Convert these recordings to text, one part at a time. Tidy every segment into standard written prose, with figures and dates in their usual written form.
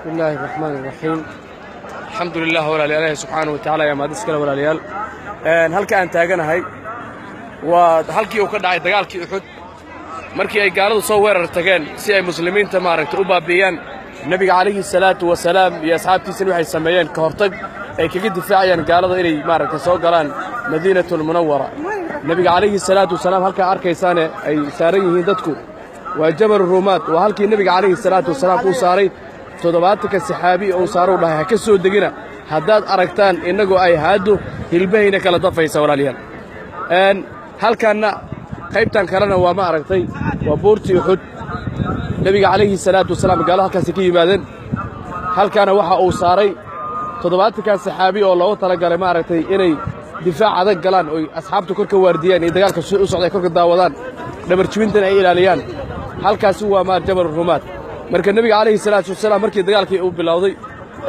بسم الله الرحمن الرحيم، الحمد لله. Walaalayaal, Ilaahay subxaanahu wa tacaala ayaa mahad iskale. Walaalayaal, halka aan taaganahay waa halkii uu ka dhacay dagaalkii Uxud, markii ay gaaladu soo weerar tageen si ay muslimiinta, maaragtay, u baabi'iyaan. Nebiga calayhi salaatu wasalaam iyo asxaabtiisana waxay sameeyeen ka hortag ay kaga difaacayaan gaalada inay, maaragtay, soo galaan Madiinatulmunawara. Nebiga calayhi salaatu wasalaam, halkaa arkaysaane ay saaran yihiin dadku waa Jabal Ruumaad. Waa halkii nebiga calayhi salaatu wasalaam uu saaray 70-ka saxaabi uu saaruu dhahay: "Ha ka soo degina haddaad aragtaan innagoo ay haaddu hilbahayna kala dafaysa." Walaalayaal, halkanna qaybtan kalena waa, ma aragtay, waa buurtii Uxud. Nebiga calayhi salaatu wasalaam gaalo halkaasi ka yimaadeen. Halkaana waxa uu saaray 70-kan saxaabi oo loogu talagalay, maaragtay, inay difaac adag galaan oy asxaabtu kor ka waardiyaan iyo dagaalka u socday korka daawadaan, dhabarjibintana ay ilaaliyaan. Halkaasi waa maar Jabal Rumaad. Marka nebiga calayhi salaatu wasalaam markii dagaalkii uu bilowday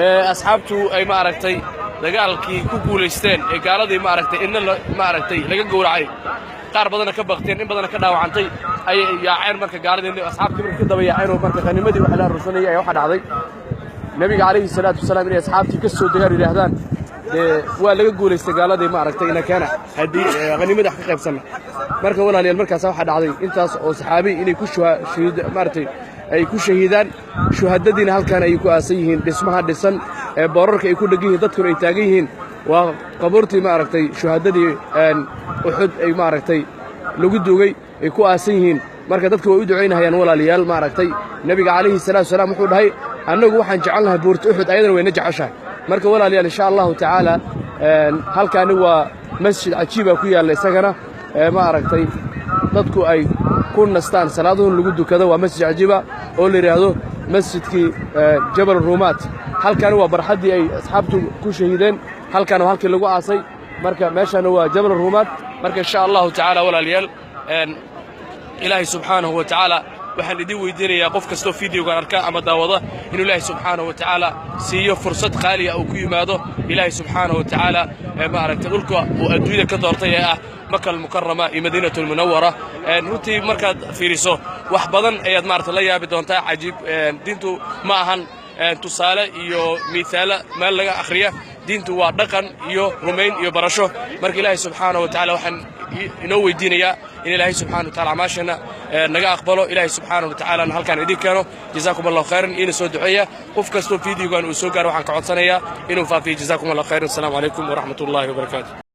ee asxaabtu ay, maaragtay, dagaalkii ku guulaysteen ee gaaladii, maaragtay, inna, maaragtay, laga gowracay, qaar badanna ka bakteen, in badanna ka dhaawacantay, ayay yaaceen. Marka gaaladii asxaabtii marka ka daba yaaceen oo marka khanimadii waxa la aruursanayay ayaa waxaa dhacday nebiga calayhi salaatu wasalaam inay asxaabtii ka soo degaan, yidhaahdaan: "Dee waa laga guulaystay gaaladii, maaragtay, ina keena haddii khanimadii wax ka qaybsanna." Marka walaalayaal, markaasa waxaa dhacday intaas oo saxaabi inay ku shahiid, maaragtay, ay ku shahiidaan. Shuhadadiina halkan ayay ku aasan yihiin. Dhismaha dhisan ee boorarka ay ku dhegan yihiin, dadkuna ay taagan yihiin, waa qabuurtii, maaragtay, shuhadadii Uxud ay, maaragtay, lagu dugay ay ku aasan yihiin. Marka dadku way u ducaynahayaan, walaalayaal. Maaragtay, nebiga calayhi salaatu wasalaam wuxuu dhahay: "Annagu waxaan jecelnahay buurta Uxud, ayadana wayna jeceshahay." Marka walaalayaal, insha Allahu tacaala, halkaani waa masjid cajiiba ku yaalla isagana ee, maaragtay, dadku ay ku nastaan, salaaduhun lagu dukado. Waa masjid cajiiba oo la yidhaahdo masjidkii Jabal Ruumaat. Halkaani waa barxaddii ay asxaabtu ku shahiideen. Halkan waa halkii lagu aasay. Marka meeshana waa Jabal Ruumaat. Marka insha Allahu tacaala, walaalayaal, Ilaahay subxaanahu wa tacaala waxaan idin weydiinayaa, qof kastoo fideogan arka ama daawada, inuu Ilaahay subxaanahu wa tacaala siiyo fursad qaaliya uu ku yimaado Ilaahay subxaanahu wa tacaala ee, maaragtay, dhulka uu adduunyada ka doortay ee ah Maka Almukarama iyo Madiinatu Almunawara. Runtii markaad fiiriso wax badan ayaad, maaragtay, la yaabi doontaa. Cajiib. Diintu ma ahan tusaale iyo miihaalo meel laga akhriya. Diintu waa dhaqan iyo rumayn iyo barasho. Marka Ilaahay subxaanahu wa tacala waxaan inoo weydiinayaa in Ilaahay subxana wa tacala acmaasheenna naga aqbalo, Ilaahay subxaana wa tacaalana halkaan idin keeno. Jazaakum Allahu khayran. Iina soo duceeya. Qof kastoo fideogan uu soo gaaro waxaan ka codsanayaa inuu faafiyo. Jazaakum Allahu khayran. Asalaamu calaykum waraxmat ullahi wabarakaatu.